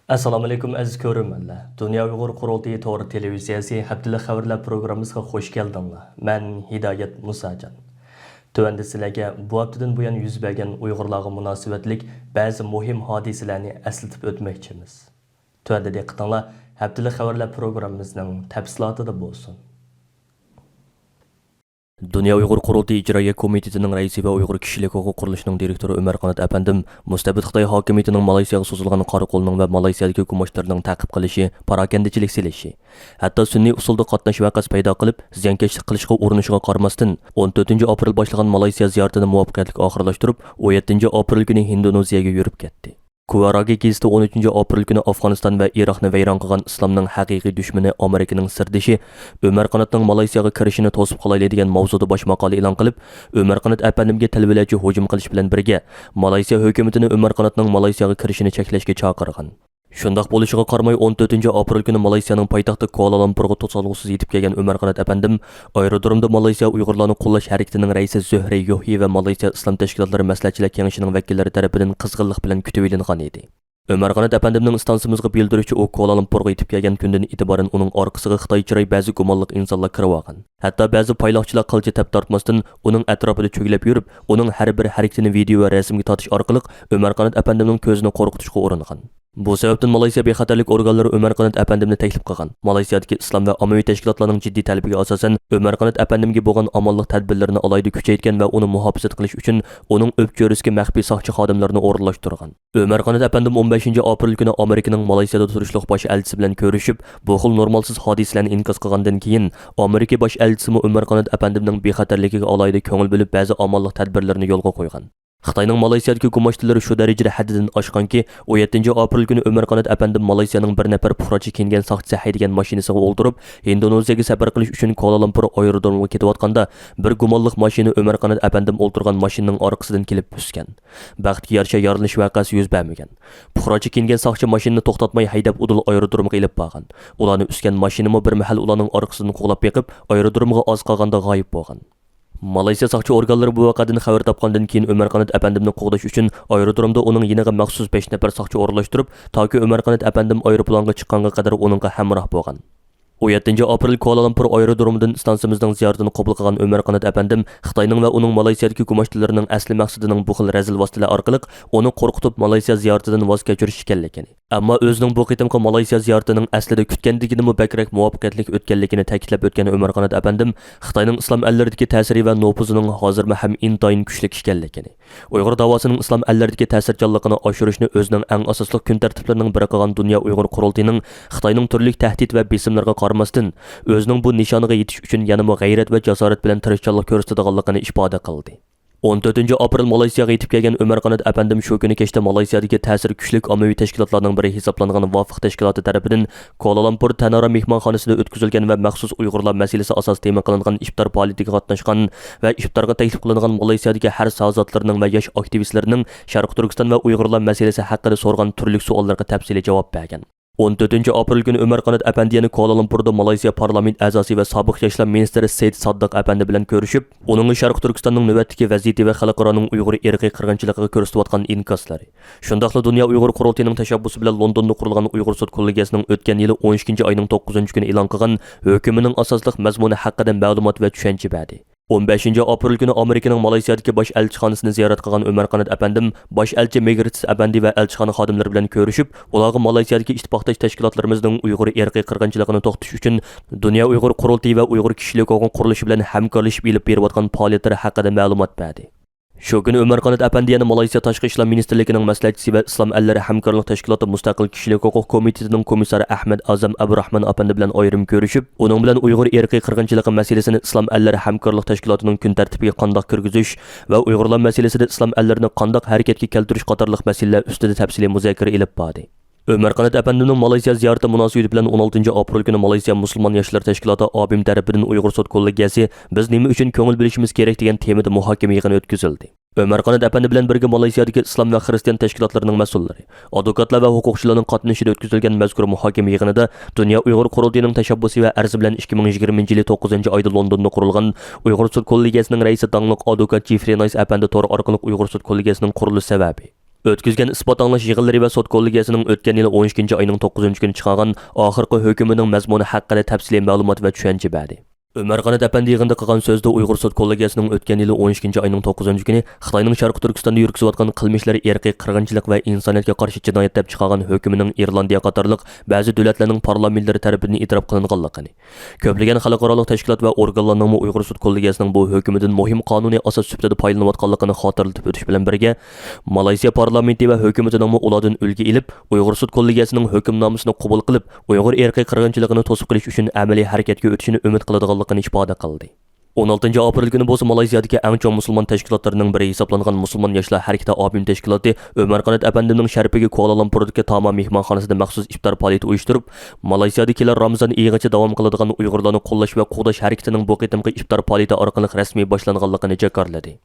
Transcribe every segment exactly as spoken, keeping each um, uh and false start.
ئەسسالامۇئەلەيكۇم، ئەزىز كۆرۈرمەنلەر! دۇنيا ئۇيغۇر قۇرۇلتىيى تور تېلېۋىزىيەسى ھەپتىلىك خەۋەرلەر پروگراممىسىغا خۇش كەلدىڭلار. مەن ھىدايەت مۇساجان. تۆۋەندە سىلەرگە بۇ ھەپتىدىن بۇيان يۈز بەرگەن ئۇيغۇرلارغا مۇناسىۋەتلىك بەزى مۇھىم ھادىسىلەرنى ئەسلىتىپ ئۆتمەكچىمىز. تۆۋەندە دىققىتىڭلار ھەپتىلىك خەۋەرلەر پروگراممىمىزنىڭ تەپسىلاتىدا بولسۇن. دۇنيا ئۇيغۇر قۇرۇلتىيى ئىجرائىيە كومىتېتىنىڭ رەئىسى ۋە ئۇيغۇر كىشىلىك ھوقۇق قۇرۇلۇشىنىڭ دىرېكتورى ئۆمەر قانات ئەپەندىم مۇستەبىت خىتاي ھاكىمىيىتىنىڭ مالايسىياغا سوزۇلغان قارا قولىنىڭ ۋە مالايسىيادىكى گۇماشتىلىرىنىڭ تەقىب قىلىشى، پاراكەندىچىلىك سېلىشى، ھەتتا سۈنئىي ئۇسۇلدا قاتناش ۋەقەسى پەيدا قىلىپ، زىيانكەشلىك قىلىشقا ئۇرۇنۇشىغا قارىماستىن، ئون تۆتىنچى ئاپرېل باشلىغان مالايسىيا زىيارىتىنى مۇۋەپپەقىيەتلىك ئاخىرلاشتۇرۇپ، ئون يەتتىنچى ئاپرېل كۈنى ھىندونېزىيەگە يۈرۈپ كەتتى. كۇۋاراگى گېزىتى ئون ئۈچىنچى ئاپرېل كۈنى ئافغانىستان ۋە ئىراقنى ۋەيران قىلغان ئىسلامنىڭ ھەقىقىي دۈشمىنى ئامېرىكىنىڭ سىردىشى ئۆمەر قاناتنىڭ مالايسىياغا كىرىشىنى توسۇپ قالايلى دېگەن ماۋزۇدا باش ماقالە ئېلان قىلىپ، ئۆمەر قانات ئەپەندىمگە تەلۋىلەرچە ھۇجۇم قىلىش بىلەن بىرگە، مالايسىيا ھۆكۈمىتىنى ئۆمەر قاناتنىڭ مالايسىياغا كىرىشىنى چەكلەشكە چاقىرغان. شۇنداق بولۇشىغا قارىماي، ئون تۆتىنچى ئاپرېل كۈنى مالايسىيانىڭ پايتەختى كۇئالالامپۇرغا توسالغۇسىز يېتىپ كەلگەن ئۆمەر قانات ئەپەندىم ئايرودرومدا مالىسىيا ئۇيغۇرلارنى قوللاش ھەرىكىتىنىڭ رەئىسى زۆھرە يوھى ۋە مالايسىيا ئىسلام تەشكىلاتلىرى مەسلىھەتچىلەر كېڭىشىنىڭ ۋەكىللىرى تەرىپىدىن قىزغىنلىق بىلەن كۈتۈۋېلىنغان ئىدى. ئۆمەر قانات ئەپەندىمنىڭ ئىستانسىمىزغا بىلدۈرۈشىچە، ئۇ كۇئالالامپۇرغا يېتىپ كەلگەن كۈندىن ئېتىبارەن ئۇنىڭ ئارقىسىغا خىتاي چىراي بەزى گۇمانلىق ئىنسانلار كىرىۋالغان. ھەتتا بەزى پايلاقچىلار قىلچە تەپ تارتماستىن، ئۇنىڭ ئەتراپىدا چۆگىلەپ يۈرۈپ، ئۇنىڭ ھەر بىر ھەرىكىتىنى ۋىدېئو ۋە رەسىمگە تارتىش ئارقىلىق ئۆمەر قانات ئەپەندىمنىڭ كۆزىنى قورقۇتۇشقا ئۇرۇنغان. بۇ سەۋەبتىن مالايسىيا بىخەتەرلىك ئورگانلىرى ئۆمەر قانات ئەپەندىمنى تەكلىپ قىلغان. مالايسىيادىكى ئىسلام ۋە ئاممىۋى تەشكىلاتلارنىڭ جىددىي تەلىپىگە ئاساسەن، ئۆمەر قانات ئەپەندىمگە بولغان ئامانلىق تەدبىرلىرىنى ئالاھىدە كۈچەيتكەن ۋە ئۇنى مۇھاپىزەت قىلىش ئۈچۈن ئۇنىڭ ئۆپچۆرىسىگە مەخپىي ساقچى خادىملىرىنى ئورۇنلاشتۇرغان. ئۆمەر قانات ئەپەندىم ئون بەشىنچى ئاپرېل كۈنى ئامېرىكىنىڭ مالايسىيادا تۇرۇشلۇق باش ئەلچىسى بىلەن كۆرۈشۈپ، بۇ خىل نورمالسىز ھادىسىلەرنى ئىنكاس قىلغاندىن كېيىن، ئامېرىكا باش ئەلچىسىمۇ ئۆمەر قانات ئەپەندىمنىڭ بىخەتەرلىكىگە ئالاھىدە كۆڭۈل بۆلۈپ، بەزى ئامانلىق تەدبىرلىرىنى يولغا قويغان. خىتاينىڭ مالايسىيادىكى گۇماشتىلىرى شۇ دەرىجىدە ھەددىدىن ئاشقانكى، ئون يەتتىنچى ئاپرېل كۈنى ئۆمەر قانات ئەپەندىم مالايسىيانىڭ بىر نەپەر پۇقراچە كىيىنگەن ساقچىسى ھەيدىگەن ماشىنىسىغا ئولتۇرۇپ، ھىندونېزىيەگە سەپەر قىلىش ئۈچۈن كۇالالامپۇر ئايرودرومىغا كېتىۋاتقاندا، بىر گۇمانلىق ماشىنا ئۆمەر قانات ئەپەندىم ئولتۇرغان ماشىنىنىڭ ئارقىسىدىن كېلىپ ئۈسكەن. بەختكە يارىشا، يارىلىنىش ۋەقەسى يۈز بەرمىگەن. پۇقراچە كىيىنگەن ساقچى ماشىنىنى توختاتماي ھەيدەپ ئۇدۇل ئايرودرومىغا ئېلىپ بارغان. ئۇلارنى ئۈسكەن ماشىنىمۇ بىر مەھەل ئۇلارنىڭ ئارقىسىدىن قوغلاپ بېقىپ، ئايرودرومغا ئاز قالغاندا غايىب بولغان. مالايسىيا ساقچى ئورگانلىرى بۇ ۋەقەدىن خەۋەر تاپقاندىن كېيىن، ئۆمەر قانات ئەپەندىمنى قوغداش ئۈچۈن ئايرودرومدا ئۇنىڭ يېنىغا مەخسۇس بەش نەپەر ساقچى ئورۇنلاشتۇرۇپ، تاكى ئۆمەر قانات ئەپەندىم ئايروپىلانغا چىققانغا قەدەر ئۇنىڭغا ھەمراھ بولغان. ئون يەتتىنچى ئاپرېل كۇالالامپۇر ئايرودرومىدىن ئىستانسىمىزنىڭ زىيارىتىنى قوبۇل قىلغان ئۆمەر قانات ئەپەندىم خىتاينىڭ ۋە ئۇنىڭ مالايسىيادىكى گۇماشتىلىرىنىڭ ئەسلى مەقسىتىنىڭ بۇ خىل رەزىل ۋاسىتىلەر ئارقىلىق ئۇنى قورقۇتۇپ، مالايسىيا زىيارىتىدىن ۋاز كەچۈرۈش ئىكەنلىكىنى، ئەمما ئۆزىنىڭ بۇ قېتىمقى مالايسىيا زىيارىتىنىڭ ئەسلىدە كۈتكەندىكىدىنمۇ بەكرەك مۇۋەپپەقىيەتلىك ئۆتكەنلىكىنى تەكىتلەپ ئۆتكەن ئۆمەر قانات ئەپەندىم خىتاينىڭ ئىسلام ئەللىرىدىكى تەسىرى ۋە نوپۇزىنىڭ ھازىرمۇ ھەم ئىنتايىن كۈچلۈك ئىكەنلىكىنى، ئۇيغۇر داۋاسىنىڭ ئىسلام ئەللىرىدىكى تەسىرچانلىقىنى ئاشۇرۇشنى ئۆزىنىڭ ئەڭ ئاساسلىق كۈن تەرتىپلىرىنىڭ بىرى قىلغان دۇنيا ئۇيغۇر قۇرۇلتىيىنىڭ خىتاينىڭ تۈرلۈك تەھدىت ۋە بېسىملىرىغا قارىماستىن، ئۆزىنىڭ بۇ نىشانىغا يېتىش ئۈچۈن يەنىمۇ غەيرەت ۋە جاسارەت بىلەن تىرىشچانلىق كۆرسىتىدىغانلىقىنى ئىپادە قىلدى. ئون تۆتىنچى ئاپرېل مالايسىياغا يېتىپ كەلگەن ئۆمەر قانات ئەپەندىم شۇ كۈنى كەچتە مالايسىيادىكى تەسىرى كۈچلۈك ئاممىۋى تەشكىلاتلارنىڭ بىرى ھېسابلانغان ۋافىق تەشكىلاتى تەرىپىدىن كۇالالامپۇر تەنارا مېھمانخانىسىدا ئۆتكۈزۈلگەن ۋە مەخسۇس ئۇيغۇرلار مەسىلىسى ئاساس تېما قىلىنغان ئىپتار پائالىيىتىگە قاتناشقان ۋە ئىپتارغا تەكلىپ قىلىنغان مالايسىيادىكى ھەر ساھە زاتلىرىنىڭ ۋە ياش ئاكتىۋىستلىرىنىڭ شەرقىي تۈركىستان ۋە ئۇيغۇرلار مەسىلىسى ھەققىدە سورىغان تۈرلۈك سوئاللىرىغا تەپسىلىي جاۋاب بەرگەن. ئون تۆتىنچى ئاپرېل كۈنى ئۆمەر قانات ئەپەندى يەنە كۇالالامپۇردا مالائزىيە پارلامېنت ئەزاسى ۋە سابىق ياشلار مىنىستىرى سېيىت ساددىق ئەپەندى بىلەن كۆرۈشۈپ، ئۇنىڭغا شەرقىي تۈركىستاننىڭ نۆۋەتتىكى ۋەزىيىتى ۋە خەلقئارانىڭ ئۇيغۇر ئىرقىي قىرغىنچىلىقىغا كۆرسىتىۋاتقان ئىنكاسلىرى، شۇنداقلا دۇنيا ئۇيغۇر قۇرۇلتىيىنىڭ تەشەببۇسى بىلەن لوندوندا قۇرۇلغان ئۇيغۇر سوت كوللېگىيەسىنىڭ ئۆتكەن يىلى ئون ئىككىنچى ئاينىڭ توققۇزىنچى كۈنى ئېلان قىلغان ھۆكۈمىنىڭ ئاساسلىق مەزمۇنى ھەققىدە مەلۇمات ۋە چۈشەنچە بەردى. ئون بەشىنچى ئاپرېل كۈنى ئامېرىكىنىڭ مالايسىيادىكى باش ئەلچىخانىسىنى زىيارەت قىلغان ئۆمەر قانات ئەپەندىم باش ئەلچى مېگرىتس ئەپەندى ۋە ئەلچىخانا خادىملىرى بىلەن كۆرۈشۈپ، ئۇلارغا مالايسىيادىكى ئىتتىپاقداش تەشكىلاتلىرىمىزنىڭ ئۇيغۇر ئىرقىي قىرغىنچىلىقىنى توختىتىش ئۈچۈن دۇنيا ئۇيغۇر قۇرۇلتىيى ۋە ئۇيغۇر كىشىلىك ھوقۇق قۇرۇلۇشى بىلەن ھەمكارلىشىپ ئېلىپ بېرىۋاتقان پائالىيەتلىرى ھەققىدە مەلۇمات بەردى. شۇ كۈنى ئۆمەر قانات ئەپەندى يەنە مالايسىيا تاشقى ئىشلار مىنىستىرلىكىنىڭ مەسلىھەتچىسى ۋە ئىسلام ئەللىرى ھەمكارلىق تەشكىلاتى مۇستەقىل كىشىلىك ھوقۇق كومىتېتىنىڭ كومىسسارى ئەھمەد ئازەم ئابدۇراخمان ئەپەندى بىلەن ئايرىم كۆرۈشۈپ، ئۇنىڭ بىلەن ئۇيغۇر ئىرقىي قىرغىنچىلىقى مەسىلىسىنى ئىسلام ئەللىرى ھەمكارلىق تەشكىلاتىنىڭ كۈن تەرتىپىگە قانداق كىرگۈزۈش ۋە ئۇيغۇرلار مەسىلىسىدە ئىسلام ئەللىرىنى قانداق ھەرىكەتكە كەلتۈرۈش قاتارلىق مەسىلىلەر ئۈستىدە تەپسىلىي مۇزاكىرە ئېلىپ باردى. ئۆمەر قانات ئەپەندىمنىڭ مالايسىيا زىيارىتى مۇناسىۋىتى بىلەن ئون ئالتىنچى ئاپرېل كۈنى مالىسىيا مۇسۇلمان ياشلىرى تەشكىلاتى ئابىم تەرىپىدىن ئۇيغۇر سوت كوللېگىيەسى بىز نېمە ئۈچۈن كۆڭۈل بۆلۈشىمىز كېرەك دېگەن تېمىدا مۇھاكىمە يىغىنى ئۆتكۈزۈلدى. ئۆمەر قانات ئەپەندى بىلەن بىرگە مالايسىيادىكى ئىسلام ۋە خىرىستىيان تەشكىلاتلىرىنىڭ مەسئۇللىرى، ئادۋوكاتلار ۋە ھوقۇقچىلارنىڭ قاتنىشىشىدا ئۆتكۈزۈلگەن مەزكۇر مۇھاكىمە يىغىنىدا دۇنيا ئۇيغۇر قۇرۇلتىيىنىڭ تەشەببۇسى ۋە ئەرزى بىلەن ئىككى مىڭ يىگىرمىنچى يىلى توققۇزىنچى ئايدا لوندوندا قۇرۇلغان ئۇيغۇر سوت كوللېگىيەسىنىڭ رەئىسى داڭلىق ئادۋوكات جېفرى نايس ئەپەندى تور ئارقىلىق ئۇيغۇر سوت كوللېگىيەسىنىڭ قۇرۇلۇش سەۋەبى، ئۆتكۈزگەن ئىسپات ئاڭلاش يىغىنلىرى ۋە سوت كوللېگىيەسىنىڭ ئۆتكەن يىلى ئون ئىككىنچى ئاينىڭ توققۇزىنچى كۈنى چىقارغان ئاخىرقى ھۆكمىنىڭ مەزمۇنى ھەققىدە تەپسىلىي مەلۇمات ۋە چۈشەنچە بەردى. ئۆمەرقانات ئەپەندى يىغىندا قىلغان سۆزىدە ئۇيغۇر سوت كوللېگىيەسىنىڭ ئۆتكەن يىلى ئون ئىككىنچى ئاينىڭ توققۇزىنچى كۈنى خىتاينىڭ شەرقىي تۈركىستاندا يۈرگۈزۈۋاتقان قىلمىشلىرى ئىرقىي قىرغىنچىلىق ۋە ئىنسانىيەتكە قارشى جىنايەت دەپ چىقارغان ھۆكمىنىڭ ئىرلاندىيە قاتارلىق بەزى دۆلەتلەرنىڭ پارلامېنتلىرى تەرىپىدىن ئېتىراپ قىلىنغانلىقىنى، كۆپلىگەن خەلقئارالىق تەشكىلات ۋە ئورگانلارنىڭمۇ ئۇيغۇر سوت كوللېگىيەسىنىڭ بۇ ھۆكمىدىن مۇھىم قانۇنىي ئاساس سۈپىتىدە پايدىلىنىۋاتقانلىقىنى خاتىرىلىتىپ ئۆتۈش بىلەن بىرگە، مالايسىيا پارلامېنتى ۋە ھۆكۈمىتىنىڭمۇ ئۇلاردىن ئۈلگە ئېلىپ، ئۇيغۇر سوت كوللېگىيەسىنىڭ ھۆكۈمنامىسىنى قوبۇل قىلىپ، ئۇيغۇر ئىرقىي قىرغىنچىلىقىنى توسۇپ قېلىش ئۈچۈن ئەمەلىي ھەرىكەتكە ئۆتۈشىنى ئۈمىد قىلىدىغانلىقىنى ئىپادە قىلدى. ئون ئالتىنچى ئاپرېل كۈنى بولسا مالايسىيادىكى ئەڭ چوڭ مۇسۇلمان تەشكىلاتلىرىنىڭ بىرى ھېسابلانغان مۇسۇلمان ياشلار ھەرىكىتى ئابىم تەشكىلاتى ئۆمەرقانات ئەپەندىمنىڭ شەرىپىگە كۇئالالامپۇردىكى تاما مېھمانخانىسىدا مەخسۇس ئىپتار پائالىيىتى ئۇيۇشتۇرۇپ، مالايسىيادىكىلەر رامىزان ئېيىغىچە داۋام قىلىدىغان ئۇيغۇرلارنى قوللاش ۋە قوغداش ھەرىكىتىنىڭ بۇ قېتىمقى ئىپتار پائالىيىتى ئارقىلىق رەسمىي باشلانغانلىقىنى جاكارلىدى.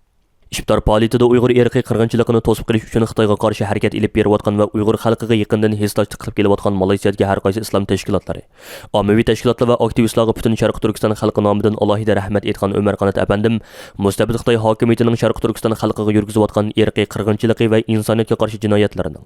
ئىپتار پائالىيىتىدە ئۇيغۇر ئىرقىي قىرغىنچىلىقىنى توسۇپ قېلىش ئۈچۈن خىتايغا قارشى ھەرىكەت ئېلىپ بېرىۋاتقان ۋە ئۇيغۇر خەلقىگە يېقىندىن ھېسداشلىق قىلىپ كېلىۋاتقان مالايسىيادىكى ھەر قايسى ئىسلام تەشكىلاتلىرى، ئاممىۋى تەشكىلاتلار ۋە ئاكتىۋىستلارغا پۈتۈن شەرقىي تۈركىستان خەلقى نامىدىن ئالاھىدە رەھمەت ئېيتقان ئۆمەرقانات ئەپەندىم، مۇستەبىت خىتاي ھاكىمىيىتىنىڭ شەرقىي تۈركىستان خەلقىگە يۈرگۈزۈۋاتقان ئىرقىي قىرغىنچىلىقى ۋە ئىنسانىيەتكە قارشى جىنايەتلىرىنىڭ،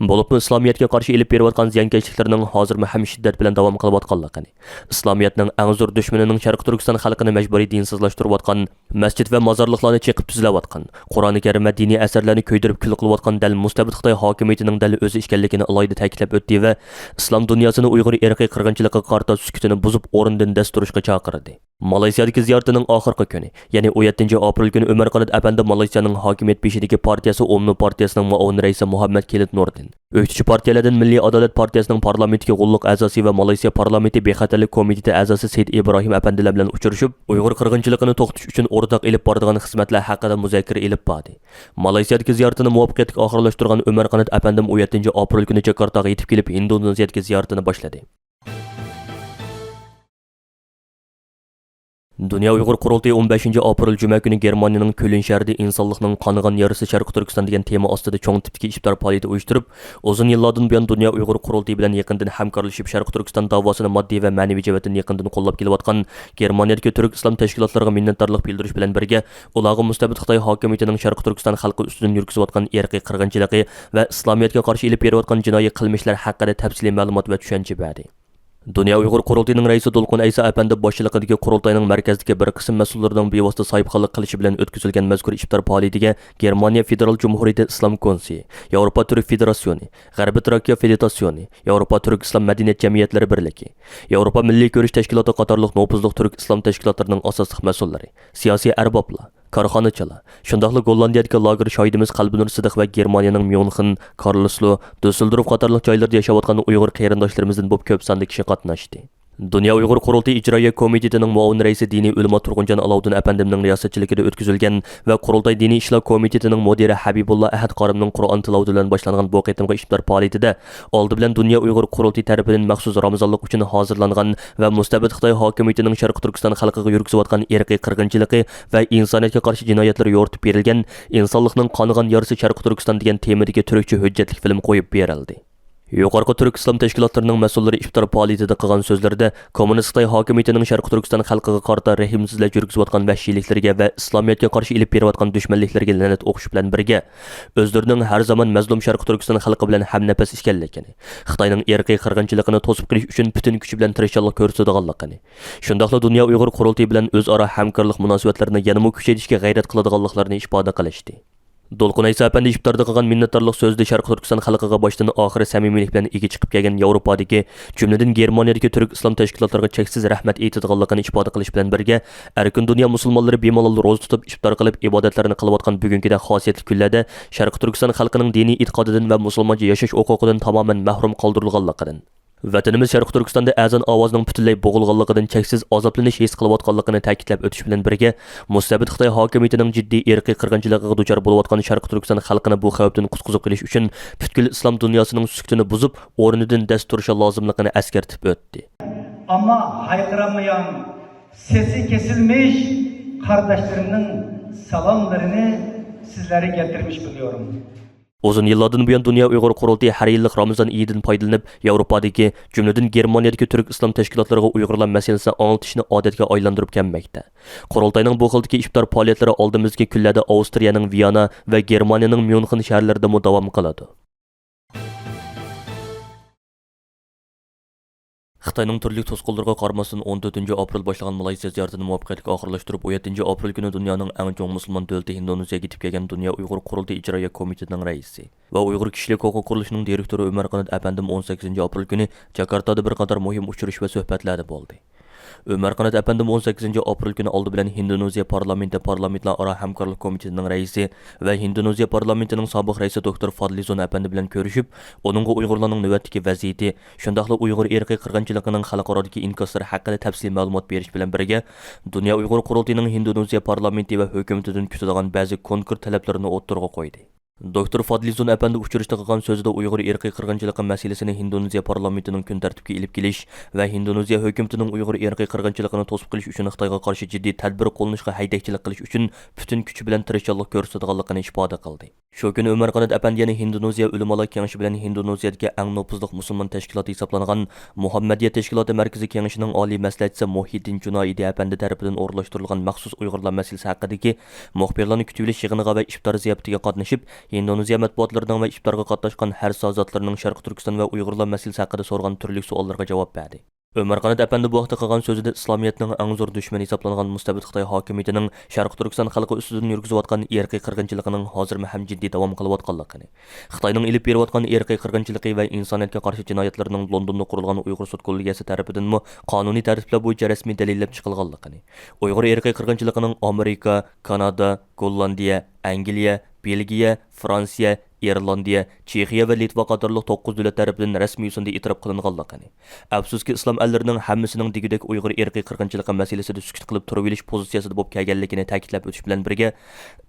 بولۇپمۇ ئىسلامىيەتكە قارشى ئېلىپ بېرىۋاتقان زىيانكەشلىكلىرىنىڭ ھازىرمۇ ھەم شىددەت بىلەن داۋام قىلىۋاتقانلىقىنى، ئىسلامىيەتنىڭ ئەڭ زور دۈشمىنىنىڭ شەرقىي تۈركىستان خەلقىنى مەجبۇرىي دىنسىزلاشتۇرۇۋاتقان، مەسچىت ۋە مازارلىقلارنى چېقىپ تۈزلەۋاتقان، قۇرئانى كەرىم ۋە دىنىي ئەسەرلەرنى كۆيدۈرۈپ كۈل قىلىۋاتقان دەل مۇستەبىت خىتاي ھاكىمىيىتىنىڭ دەل ئۆزى ئىكەنلىكىنى ئالاھىدە تەكىتلەپ ئۆتتى ۋە ئىسلام دۇنياسىنى ئۇيغۇر ئىرقىي قىرغىنچىلىقىغا قارىتا سۈكۈتىنى بۇزۇپ، ئورنىدىن دەس تۇرۇشقا چاقىردى. مالايسىيادىكى زىيارىتىنىڭ ئاخىرقى كۈنى، يەنى ئون يەتتىنچى ئاپرېل كۈنى ئۆمەر قانات ئەپەندى مالايسىيانىڭ ھاكىمىيەت بېشىدىكى پارتىيەسى ئومنو پارتىيەسىنىڭ مۇئاۋىن رەئىسى مۇھەممەد كېلىت نۇردىن، ئۆكتىچى پارتىيەلەردىن مىللىي ئادالەت پارتىيەسىنىڭ پارلامېنتتىكى غوللۇق ئەزاسى ۋە مالايسىيا پارلامېنتى بىخەتەرلىك كومىتېتى ئەزاسى سېيىت ئىبراھىم ئەپەندىلەر بىلەن ئۇچرىشىپ، ئۇيغۇر قىرغىنچىلىقىنى توختىتىش ئۈچۈن ئورتاق ئېلىپ بارىدىغان خىزمەتلەر ھەققىدە مۇزاكىرە ئېلىپ باردى. مالايسىيادىكى زىيارىتىنى مۇۋەپپەقىيەتلىك ئاخىرلاشتۇرغان ئۆمەر قانات ئەپەندىم ئون يەتتىنچى ئاپرېل كۈنى جاكارتاغا يېتىپ كېلىپ، ھىندونېزىيەدىكى زىيارىتىنى باشلىدى. دۇنيا ئۇيغۇر قۇرۇلتىيى ئون بەشىنچى ئاپرېل جۈمە كۈنى گېرمانىيەنىڭ كۆلۈن شەھىرىدە ئىنسانلىقنىڭ قانىغان يارىسى شەرقىي تۈركىستان دېگەن تېما ئاستىدا چوڭ تىپتىكى ئىپتار پائالىيىتى ئۇيۇشتۇرۇپ، ئۇزۇن يىللاردىن بۇيان دۇنيا ئۇيغۇر قۇرۇلتىيى بىلەن يېقىندىن ھەمكارلىشىپ، شەرقىي تۈركىستان داۋاسىنى ماددىي ۋە مەنىۋى جەھەتتىن يېقىندىن قوللاپ كېلىۋاتقان گېرمانىيەدىكى تۈرك ئىسلام تەشكىلاتلىرىغا مىننەتدارلىق بىلدۈرۈش بىلەن بىرگە، ئۇلارغا مۇستەبىت خىتاي ھاكىمىيىتىنىڭ شەرقىي تۈركىستان خەلقى ئۈستىدىن يۈرگۈزۈۋاتقان ئىرقىي قىرغىنچىلىقى ۋە ئىسلامىيەتكە قارشى ئېلىپ بېرىۋاتقان جىنايى قىلمىشلار ھەققىدە تەپسىلىي مەلۇمات ۋە چۈشەنچە بەردى. دۇنيا ئۇيغۇر قۇرۇلتىيىنىڭ رەئىسى دولقۇن ئەيسا ئەپەندى باشچىلىقىدىكى قۇرۇلتاينىڭ مەركەزدىكى بىر قىسىم مەسئۇللىرىنىڭ بىۋاسىتە ساھىبخانلىق قىلىشى بىلەن ئۆتكۈزۈلگەن مەزكۇر ئىپتار پائالىيىتىگە گېرمانىيە فېدېرال جۇمھۇرىيىتى ئىسلام كونسېيى، ياۋروپا تۈرك فېدېراتسىيونى، غەربىي تراكىيە فېدېتاتسىيونى، ياۋروپا تۈرك ئىسلام مەدەنىيەت جەمئىيەتلىرى بىرلىكى، ياۋروپا مىللىي كۈرەش تەشكىلاتى قاتارلىق نوپۇزلۇق تۈرك ئىسلام تەشكىلاتلىرىنىڭ ئاساسلىق مەسئۇللىرى، سىياسىي ئەربابلار، كارخانىچىلار، شۇنداقلا گوللاندىيەدىكى لاگېر شاھىدىمىز قەلبىنۇر سىدىق ۋە گېرمانىيەنىڭ ميۇنخېن، كارلسرۇ، دۈسسېلدورف قاتارلىق جايلىرىدا ياشاۋاتقان ئۇيغۇر قېرىنداشلىرىمىزدىن بولۇپ كۆپ ساندا كىشى قاتناشتى. دۇنيا ئۇيغۇر قۇرۇلتىيى ئىجرائىيە كومىتېتىنىڭ مۇئاۋىن رەئىسى دىنىي ئۆلىما تۇرغۇنجان ئالاۋۇدىن ئەپەندىمنىڭ رىياسەتچىلىكىدە ئۆتكۈزۈلگەن ۋە قۇرۇلتاي دىنىي ئىشلار كومىتېتىنىڭ مۇدىرى ھەبىبۇللا ئەھەت قارىمنىڭ قۇرئان تىلاۋىتى بىلەن باشلانغان بۇ قېتىمقى ئىپتار پائالىيىتىدە ئالدى بىلەن دۇنيا ئۇيغۇر قۇرۇلتىيى تەرىپىدىن مەخسۇس رامىزانلىق ئۈچۈن ھازىرلانغان ۋە مۇستەبىت خىتاي ھاكىمىيىتىنىڭ شەرقىي تۈركىستان خەلقىگە يۈرگۈزۈۋاتقان ئىرقىي قىرغىنچىلىقى ۋە ئىنسانىيەتكە قارشى جىنايەتلىرى يورۇتۇپ بېرىلگەن ئىنسانلىقنىڭ قانىغان يارىسى شەرقىي تۈركىستان دېگەن تېمىدىكى تۈركچە ھۆججەتلىك فىلىم قويۇپ بېرىلدى. يۇقىرىقى تۈرك ئىسلام تەشكىلاتلىرىنىڭ مەسئۇللىرى ئىپتار پائالىيىتىدە قىلغان سۆزلىرىدە، كوممۇنىست خىتاي ھاكىمىيىتىنىڭ شەرقىي تۈركىستان خەلقىگە قارىتا رەھىمسىزلەر يۈرگۈزۈۋاتقان ۋەھشىيلىكلىرىگە ۋە ئىسلامىيەتكە قارشى ئېلىپ بېرىۋاتقان دۈشمەنلىكلىرىگە لەنەت ئوقۇش بىلەن بىرگە، ئۆزلىرىنىڭ ھەر زامان مەزلۇم شەرقىي تۈركىستان خەلقى بىلەن ھەمنەپەس ئىكەنلىكىنى، خىتاينىڭ ئىرقىي قىرغىنچىلىقىنى توسۇپ قېلىش ئۈچۈن پۈتۈن كۈچى بىلەن تىرىشچانلىق كۆرسىتىدىغانلىقىنى، شۇنداقلا دۇنيا ئۇيغۇر قۇرۇلتىيى بىلەن ئۆزئارا ھەمكارلىق مۇناسىۋەتلىرىنى يەنىمۇ كۈچەيتىشكە غەيرەت قىلىدىغانلىقلىرىنى ئىپادە قىلىشتى. دولقۇن ئەيسا ئەپەندى ئىپتاردا قىلغان مىننەتدارلىق سۆزىدە شەرقىي تۈركىستان خەلقىگە باشتىن ئاخىر سەمىمىيلىك بىلەن ئىگە چىقىپ كەلگەن ياۋروپادىكى، جۈملىدىن گېرمانىيەدىكى تۈرك ئىسلام تەشكىلاتلىرىغا چەكسىز رەھمەت ئېيتىدىغانلىقىنى ئىپادە قىلىش بىلەن بىرگە، ئەركىن دۇنيا مۇسۇلمانلىرى بىمالال روزا تۇتۇپ، ئىپتار قىلىپ، ئىبادەتلەرنى قىلىۋاتقان بۈگۈنكىدەك خاسىيەتلىك كۈنلەردە شەرقىي تۈركىستان خەلقىنىڭ دىنىي ئېتىقادىدىن ۋە مۇسۇلمانچە ياشاش ھوقۇقىدىن تامامەن مەھرۇم قالدۇرۇلغانلىقىدىن، ۋەتىنىمىز شەرقىي تۈركىستاندا ئەزان ئاۋازىنىڭ پۈتۈنلەي بوغۇلغانلىقىدىن چەكسىز ئازابلىنىش ھېس قىلىۋاتقانلىقىنى تەكىتلەپ ئۆتۈش بىلەن بىرگە، مۇستەبىت خىتاي ھاكىمىيىتىنىڭ جىددىي ئىرقىي قىرغىنچىلىقىغا دۇچار بولۇۋاتقان شەرقىي تۈركىستان خەلقىنى بۇ خەۋپتىن قۇتقۇزۇپ قېلىش ئۈچۈن پۈتكۈل ئىسلام دۇنياسىنىڭ سۈكۈتىنى بۇزۇپ، ئورنىدىن دەس تۇرۇشى لازىملىقىنى ئەسكەرتىپ ئۆتتى. Ama haykırammayan, sesi kesilmiş kardeşlerimnin salamlarını sizlere getirmiş buluyorum. ئۇزۇن يىللاردىن بۇيان دۇنيا ئۇيغۇر قۇرۇلتىيى ھەر يىللىق رامىزان ئىدىدىن پايدىلىنىپ، ياۋروپادىكى، جۈملىدىن گېرمانىيەدىكى تۈرك ئىسلام تەشكىلاتلىرىغا ئۇيغۇرلار مەسىلىسىنى ئاڭلىتىشنى ئادەتكە ئايلاندۇرۇپ كەلمەكتە. قۇرۇلتاينىڭ بۇ خىلدىكى ئىپتار پائالىيەتلىرى ئالدىمىزدىكى كۈنلەردە ئاۋسترىيەنىڭ ۋىيانا ۋە گېرمانىيەنىڭ ميۇنخېن شەھەرلىرىدىمۇ داۋام قىلىدۇ. خىتاينىڭ تۈرلۈك توسقۇنلىرىغا قارىماستىن، ئون تۆتىنچى ئاپرېل باشلىغان مالايسىيا زىيارىتىنى مۇۋەپپەقىيەتلىك ئاخىرلاشتۇرۇپ، ئون يەتتىنچى ئاپرېل كۈنى دۇنيانىڭ ئەڭ چوڭ مۇسۇلمان دۆلىتى ھىندونېزىيەگە يېتىپ كەلگەن دۇنيا ئۇيغۇر قۇرۇلتىيى ئىجرائىيە كومىتېتىنىڭ رەئىسى ۋە ئۇيغۇر كىشىلىك ھوقۇق قۇرۇلۇشىنىڭ دىرېكتورى ئۆمەر قانات ئەپەندىمۇ ئون سەككىزىنچى ئاپرېل كۈنى جاكارتادا بىر قاتار مۇھىم ئۇچرىشىش ۋە سۆھبەتلەردە بولدى. ئۆمەر قانات ئەپەندىمۇ ئون سەككىزىنچى ئاپرېل كۈنى ئالدى بىلەن ھىندونېزىيە پارلامېنتى پارلامېنتلار ئارا ھەمكارلىق كومىتېتىنىڭ رەئىسى ۋە ھىندونېزىيە پارلامېنتىنىڭ سابىق رەئىسى دوكتور فادلىزون ئەپەندى بىلەن كۆرۈشۈپ، ئۇنىڭغا ئۇيغۇرلارنىڭ نۆۋەتتىكى ۋەزىيىتى، شۇنداقلا ئۇيغۇر ئىرقىي قىرغىنچىلىقىنىڭ خەلقئارادىكى ئىنكاسلىرى ھەققىدە تەپسىلىي مەلۇمات بېرىش بىلەن بىرگە، دۇنيا ئۇيغۇر قۇرۇلتىيىنىڭ ھىندونېزىيە پارلامېنتى ۋە ھۆكۈمىتىدىن كۈتىدىغان بەزى كونكرېت تەلەپلىرىنى ئوتتۇرىغا قويدى. دوكتور فادلىزون ئەپەندى ئۇچرىشىشتا قىلغان سۆزىدە ئۇيغۇر ئىرقىي قىرغىنچىلىقى مەسىلىسىنى ھىندونېزىيە پارلامېنتىنىڭ كۈن تەرتىپكە ئېلىپ كېلىش ۋە ھىندونېزىيە ھۆكۈمىتىنىڭ ئۇيغۇر ئىرقىي قىرغىنچىلىقىنى توسۇپ قېلىش ئۈچۈن خىتايغا قارشى جىددىي تەدبىر قوللىنىشقا ھەيدەكچىلىك قىلىش ئۈچۈن پۈتۈن كۈچى بىلەن تىرىشچانلىق كۆرسىتىدىغانلىقىنى ئىپادە قىلدى. شۇ كۈنى ئۆمەر قانات ئەپەندى يەنە ھىندونېزىيە ئۆلىمالار كېڭىشى بىلەن ھىندونېزىيەدىكى ئەڭ نوپۇزلۇق مۇسۇلمان تەشكىلاتى ھېسابلانغان مۇھەممەدىيە تەشكىلاتى مەركىزىي كېڭىشىنىڭ ئالىي مەسلىھەتچىسى مۇھىدىن جۇنايدى ئەپەندى تەرىپىدىن ئورۇنلاشتۇرۇلغان مەخسۇس ئۇيغۇرلار مەسىلىسى ھەققىدىكى مۇخبىرلارنى كۈتۈۋېلىش يىغىنىغا ۋە ئىپتار زىياپىتىگە قاتنىشىپ، ھىندونېزىيە مەتبۇئاتلىرىنىڭ ۋە ئىپتارغا قاتناشقان ھەر سازاتلىرىنىڭ شەرقىي تۈركىستان ۋە ئۇيغۇرلار مەسىلىسى ھەققىدە سورىغان تۈرلۈك سوئاللىرىغا جاۋاب بەردى. ئۆمەر قانات ئەپەندى بۇ ھەقتە قىلغان سۆزىدە، ئىسلامىيەتنىڭ ئەڭ زور دۈشمىنى ھېسابلانغان مۇستەبىت خىتاي ھاكىمىيىتىنىڭ شەرقىي تۈركىستان خەلقى ئۈستىدىن يۈرگۈزۈۋاتقان ئىرقىي قىرغىنچىلىقىنىڭ ھازىرمۇ ھەم جىددىي داۋام قىلىۋاتقانلىقىنى، خىتاينىڭ ئېلىپ بېرىۋاتقان ئىرقىي قىرغىنچىلىقى ۋە ئىنسانىيەتكە قارشى جىنايەتلىرىنىڭ لوندوندا قۇرۇلغان ئۇيغۇر سوت كوللېگىيەسى تەرىپىدىنمۇ قانۇنىي تەرتىپلەر بويىچە رەسمىي دەلىللەپ چىقىلغانلىقىنى، ئۇيغۇر ئىرقىي قىرغىنچىلىقىنىڭ ئامېرىكا، كانادا، گوللاندىيە، ئەنگلىيە، بېلگىيە، فرانسىيە، ئىرلاندىيە، چېخىيە ۋە لىتۋا قاتارلىق توققۇز دۆلەت تەرىپىدىن رەسمىي يۈزىندە ئېتىراپ قىلىنغانلىقىنى، ئەپسۇسكى، ئىسلام ئەللىرىنىڭ ھەممىسىنىڭ دېگۈدەك ئۇيغۇر ئىرقىي قىرغىنچىلىقى مەسىلىسىدە سۈكۈت قىلىپ تۇرۇۋېلىش پوزىتسىيەسىدە بولۇپ كەلگەنلىكىنى تەكىتلەپ ئۆتۈش بىلەن بىرگە،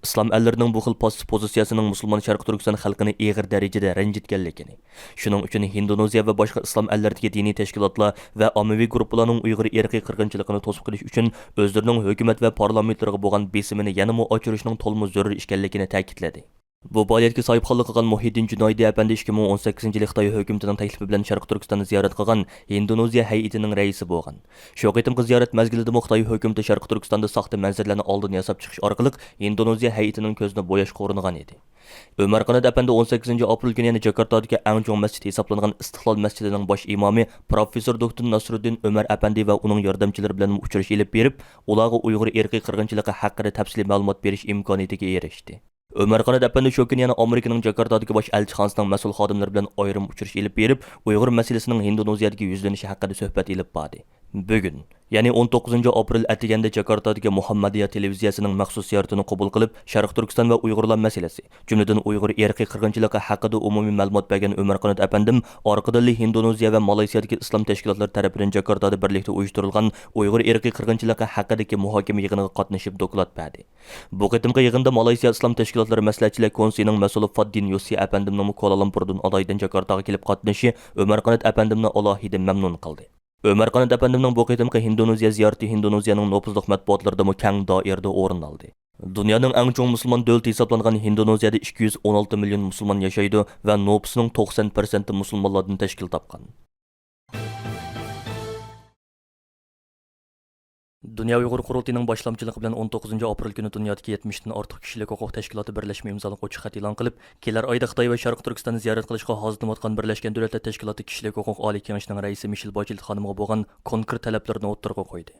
ئىسلام ئەللىرىنىڭ بۇ خىل پاسسىپ پوزىتسىيەسىنىڭ مۇسۇلمان شەرقىي تۈركىستان خەلقىنى ئېغىر دەرىجىدە رەنجىتكەنلىكىنى، شۇنىڭ ئۈچۈن ھىندونېزىيە ۋە باشقا ئىسلام ئەللىرىدىكى دىنىي تەشكىلاتلار ۋە ئاممىۋى گۇرۇپپىلارنىڭ ئۇيغۇر ئىرقىي قىرغىنچىلىقىنى توسۇپ قېلىش ئۈچۈن ئۆزلىرىنىڭ ھۆكۈمەت ۋە پارلامېنتلىرىغا بولغان بېسىمىنى يەنىمۇ ئاشۇرۇشنىڭ تولىمۇ زۆرۈر ئىكەنلىكىنى تەكىتلىدى. بۇ پائالىيەتكە ساھىبخانلىق قىلغان مۇھىدىن جۇنايدى ئەپەندى ئىككى مىڭ ئون سەككىزىنچى يىلى خىتاي ھۆكۈمىتىنىڭ تەكلىپى بىلەن شەرقىي تۈركىستاننى زىيارەت قىلغان ھىندونېزىيە ھەيئىتىنىڭ رەئىسى بولغان. شۇ قېتىمقى زىيارەت مەزگىلىدىمۇ خىتاي ھۆكۈمىتى شەرقىي تۈركىستاندا ساختا مەنزىرىلەرنى ئالدىن ياساپ چىقىش ئارقىلىق ھىندونېزىيە ھەيئىتىنىڭ كۆزىنى بوياشقا ئۇرۇنغان ئىدى. ئۆمەر قانات ئەپەندى ئون سەككىزىنچى ئاپرېل كۈنى يەنە جاكارتادىكى ئەڭ چوڭ مەسچىت ھېسابلانغان ئىستىقلال مەسچىتىنىڭ باش ئىمامى پروفېسسور دوكتور ناسرۇددىن ئۆمەر ئەپەندى ۋە ئۇنىڭ ياردەمچىلىرى بىلەنمۇ ئۇچرىشىش ئېلىپ بېرىپ، ئۇلارغا ئۇيغۇر ئىرقىي قىرغىنچىلىقى ھەققىدە تەپسىلىي مەلۇمات بېرىش ئىمكانىيىتىگە ئېرىشتى. ئۆمەر قانات ئەپەندى شۇ كۈنى يەنە ئامېرىكىنىڭ جاكارتادىكى باش ئەلچىخانىسىنىڭ مەسئۇل خادىملىرى بىلەن ئايرىم ئۇچرىشىش ئېلىپ بېرىپ، ئۇيغۇر مەسىلىسىنىڭ ھىندونېزىيەدىكى يۈزلىنىشى ھەققىدە سۆھبەت ئېلىپ باردى. بۈگۈن، يەنى ئون توققۇزىنچى ئاپرېل ئەتىگەندە جاكارتادىكى مۇھەممەدىيە تېلېۋىزىيەسىنىڭ مەخسۇس زىيارىتىنى قوبۇل قىلىپ، شەرقىي تۈركىستان ۋە ئۇيغۇرلار مەسىلىسى، جۈملىدىن ئۇيغۇر ئىرقىي قىرغىنچىلىقى ھەققىدە ئومۇمىي مەلۇمات بەرگەن ئۆمەر قانات ئەپەندىم ئارقىدىنلا ھىندونېزىيە ۋە مالايسىيادىكى ئىسلام تەشكىلاتلىرى تەرىپىدىن جاكارتادا بىرلىكتە ئۇيۇشتۇرۇلغان ئۇيغۇر ئىرقىي قىرغىنچىلىقى ھەققىدىكى مۇھاكىمە يىغىنىغا قاتنىشىپ دوكلات بەردى. بۇ قېتىمقى يىغىندا مالايسىيا ئىسلام تەشكىلاتلىرى مەسلىھەتچىلەر كونسېيىنىڭ مەسئۇلى فاددىن يوسى ئەپەندىمنىڭمۇ كوالالامپۇردىن ئالاھىدە جاكارتاغا كېلىپ قاتنىشىشى ئۆمەر قانات ئەپەندىمنى ئالاھىدە مەمنۇن قىلدى. ئۆمەر قانات ئەپەندىمنىڭ بۇ قېتىمقى ھىندونېزىيە زىيارىتى ھىندونېزىيەنىڭ نوپۇزلۇق مەتبۇئاتلىرىدىمۇ كەڭ دائىرىدە ئورۇن ئالدى. دۇنيانىڭ ئەڭ چوڭ مۇسۇلمان دۆلىتى ھېسابلانغان ھىندونېزىيەدە ئىككى يۈز ئون ئالتە مىليون مۇسۇلمان ياشايدۇ ۋە نوپۇسىنىڭ توقسان پىرسەنتى مۇسۇلمانلاردىن تەشكىل تاپقان. دۇنيا ئۇيغۇر قۇرۇلتىيىنىڭ باشلامچىلىقى بىلەن ئون توققۇزىنچى ئاپرېل كۈنى دۇنيادىكى يەتمىشتىن ئارتۇق كىشىلىك ھوقۇق تەشكىلاتى بىرلەشمە ئىمزالىق ئوچۇق خەت ئېلان قىلىپ، كېلەر ئايدا خىتاي ۋە شەرقىي تۈركىستاننى زىيارەت قىلىشقا ھازىرلىنىۋاتقان بىرلەشكەن دۆلەتلەر تەشكىلاتى كىشىلىك ھوقۇق ئالىي كېڭىشىنىڭ رەئىسى مىشېل باچېلېت خانىمغا بولغان كونكرېت تەلەپلىرىنى ئوتتۇرىغا قويدى.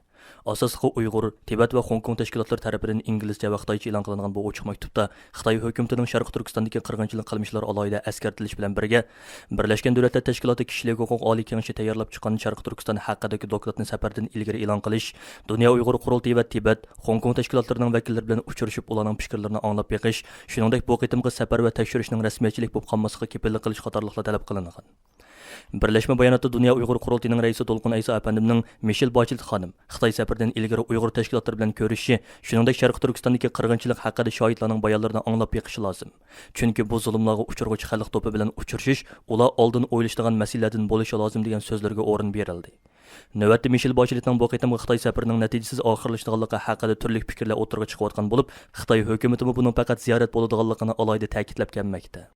ئاساسلىقى ئۇيغۇر، تىبەت ۋە خوڭكوڭ تەشكىلاتلىرى تەرىپىدىن ئىنگلىزچە ۋە خىتايچە ئېلان قىلىنغان بۇ ئوچۇق مەكتۇپتا خىتاي ھۆكۈمىتىنىڭ شەرقىي تۈركىستاندىكى قىرغىنچىلىق قىلمىشلىرى ئالاھىدە ئەسكەرتىلىشى بىلەن بىرگە، بىرلەشكەن دۆلەتلەر تەشكىلاتى كىشىلىك ھوقۇق ئالىي كېڭىشى تەييارلاپ چىققان شەرقىي تۈركىستان ھەققىدىكى دوكلاتنى سەپەردىن ئىلگىرى ئېلان قىلىش، دۇنيا ئۇيغۇر قۇرۇلتىيى ۋە تىبەت، خوڭكوڭ تەشكىلاتلىرىنىڭ ۋەكىللىرى بىلەن ئۇچرىشىپ، ئۇلارنىڭ پىكىرلىرىنى ئاڭلاپ بېقىش، شۇنىڭدەك بۇ قېتىمقى سەپەر ۋە تەكشۈرۈشنىڭ رەسمىيەتچىلىك بولۇپ قالماسلىقىغا كېپىللىك قىلىش قاتارلىقلار تەلەپ قىلىنغان. بىرلەشمە باياناتتا دۇنيا ئۇيغۇر قۇرۇلتىيىنىڭ رەئىسى دولقۇن ئەيسا ئەپەندىمنىڭ مىشېل باچېلېت خانىم خىتاي سەپىرىدىن ئىلگىرى ئۇيغۇر تەشكىلاتلىرى بىلەن كۆرۈشۈشى، شۇنىڭدەك شەرقىي تۈركىستاندىكى قىرغىنچىلىق ھەققىدە شاھىتلارنىڭ بايانلىرىنى ئاڭلاپ بېقىشى لازىم. چۈنكى بۇ زۇلۇملارغا ئۇچرىغۇچى خەلق توپى بىلەن ئۇچرىشىش، ئۇلار ئالدىن ئويلىشىدىغان مەسىلىلەردىن بولۇشى لازىم دېگەن سۆزلىرىگە ئورۇن بېرىلدى. نۆۋەتتە مىشېل باچېلېتنىڭ بۇ قېتىمقى خىتاي سەپىرىنىڭ نەتىجىسىز ئاخىرلىشىدىغانلىقى ھەققىدە تۈرلۈك پىكىرلەر ئوتتۇرىغا چىقىۋاتقان بولۇپ، خىتاي ھۆكۈمىتىمۇ بۇنىڭ پەقەت زىيارەت بولىدىغانلىقىنى ئالاھىدە تەكىتلەپ كەلمەكتە.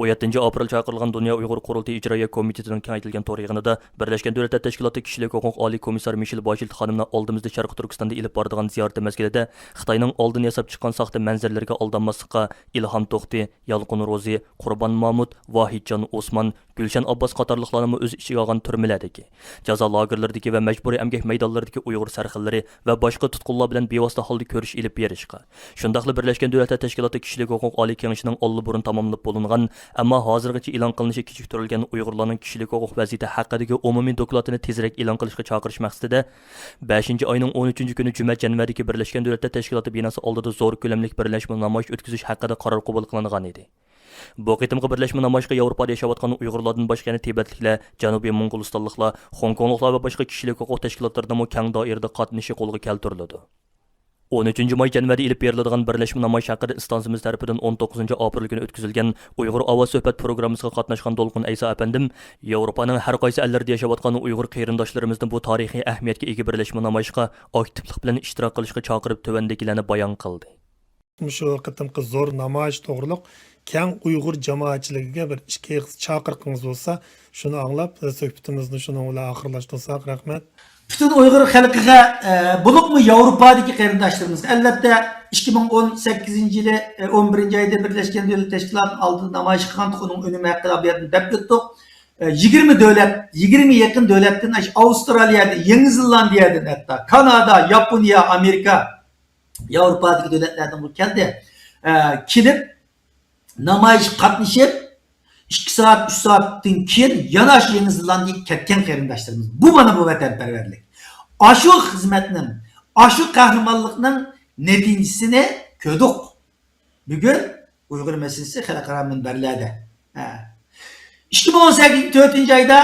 ئون يەتتىنچى ئاپرېل چاقىرىلغان دۇنيا ئۇيغۇر قۇرۇلتىيى ئىجرائىيە كومىتېتىنىڭ كېڭەيتىلگەن تور يىغىنىدا بىرلەشكەن دۆلەتلەر تەشكىلاتى كىشىلىك ھوقۇق ئالىي كومىسسارى مىشېل باشىلت خانىمنىڭ ئالدىمىزدا شەرقىي تۈركىستاندا ئېلىپ بارىدىغان زىيارىتى مەزگىلىدە خىتاينىڭ ئالدىن ياساپ چىققان ساختا مەنزىرىلىرىگە ئالدانماسلىققا ئىلھام توختى، يالقۇن روزى، قۇربان مامۇت، ۋاھىتجان ئوسمان، گۈلشەن ئابباس قاتارلىقلارنىمۇ ئۆز ئىچىگە ئالغان تۈرمىلەردىكى، جازا لاگېرلىرىدىكى ۋە مەجبۇرىي ئەمگەك مەيدانلىرىدىكى ئۇيغۇر سەرخىللىرى ۋە باشقا تۇتقۇنلار بىلەن بىۋاسىتە ھالدا كۆرۈش ئېلىپ بېرىشقا، شۇنداقلا بىرلەشكەن دۆلەتلەر تەشكىلاتى كىشىلىك ھوقۇق ئالىي كېڭىشىنىڭ ئاللىبۇرۇن تاماملىنىپ بولۇنغان، ئەمما ھازىرغىچە ئېلان قىلىنىشى كېچىكتۈرۈلگەن ئۇيغۇرلارنىڭ كىشىلىك ھوقۇق ۋەزىيىتى ھەققىدىكى ئومۇمىي دوكلاتىنى تېزرەك ئېلان قىلىشقا چاقىرىش مەقسىتىدە، بەشىنچى ئاينىڭ ئون ئۈچىنچى كۈنى جۈمە جەنۋەدىكى بىرلەشكەن دۆلەتلەر تەشكىلاتى بىناسى ئالدىدا زور كۆلەملىك بىرلەشمە نامايىش ئۆتكۈزۈش ھەققىدە قارار قوبۇل قىلىنغان ئىدى. بۇ قېتىمقى بىرلەشمە نامايىشقا ياۋروپادا ياشاۋاتقان ئۇيغۇرلاردىن باشقا يەنە تىبەتلىكلەر، جەنۇبىي موڭغۇلىستانلىقلار، خوڭكوڭلۇقلار ۋە باشقا كىشىلىك ھوقۇق تەشكىلاتلىرىنىڭمۇ كەڭ دائىرىدە قاتنىشىشى قولغا كەلتۈرۈلىدۇ. ئون ئۈچىنچى ماي جەنۋەدە ئېلىپ بېرىلىدىغان بىرلەشمە نامايىش ھەققىدە ئىستانسىمىز تەرىپىدىن ئون توققۇزىنچى ئاپرېل كۈنى ئۆتكۈزۈلگەن ئۇيغۇر ئاۋاز سۆھبەت پروگراممىسىغا قاتناشقان دولقۇن ئەيسا ئەپەندىم ياۋروپانىڭ ھەر قايسى ئەللىرىدە ياشاۋاتقان ئۇيغۇر قېرىنداشلىرىمىزنى بۇ تارىخىي ئەھمىيەتكە ئىگە بىرلەشمە نامايىشقا ئاكتىپلىق بىلەن ئىشتىراك قىلىشقا چاقىرىپ، تۆۋەندىكىلەرنى بايان قىلدى. مۇشۇ قېتىمقى زور نامايىش توغرۇلۇق كەڭ ئۇيغۇر جامائەتچىلىكىگە بىر ئىككى ئېغىز چاقىرىقىڭىز بولسا، شۇنى ئاڭلاپ، سۆھبىتىمىزنى شۇنىڭ بىلەن ئاخىرلاشتۇرساق. رەھمەت. پۈتۈن ئۇيغۇر خەلقىگە، ئە، بولۇپمۇ ياۋروپادىكى قېرىنداشلىرىمىزغا، ئەلۋەتتە، ئىككى مىڭ ئون سەككىزىنچى يىلى، ئە، ئون بىرىنچى ئايدا بىرلەشكەن دۆلەت تەشكىلاتىنىڭ ئالدىدا نامايىش قىلغانتۇق، ئۇنىڭ ئۈنۈمى ھەققىدە بۇ يەردىن دەپ ئۆتتۇق. ئە، يىگىرمە دۆلەت، يىگىرمە يېقىن دۆلەتتىن، ئاشۇ ئاۋسترالىيەدىن، يېڭى زېلاندىيەدىن، ھەتتا كانادا، ياپونىيە، ئامېرىكا، ياۋروپادىكى دۆلەتلەردىن بۇ كەلدى. ئە، كېلىپ، نامايىشقا قاتنىشىپ، ئىككى سائەت، ئۈچ سائەتتىن كېيىن يەنە ئاشۇ يېڭى زېلاندىيەگە كەتكەن قېرىنداشلىرىمىز. بۇ مانا بۇ ۋەتەنپەرۋەرلىك. ئاشۇ خىزمەتنىڭ، ئاشۇ قەھرىمانلىقنىڭ نەتىجىسىنى كۆردۇق. بۈگۈن ئۇيغۇر مەسىلىسى خەلقئارا مۇنبەرلەردە. ھە. ئىككى مىڭ ئون سەككىزىنچى تۆتىنچى ئايدا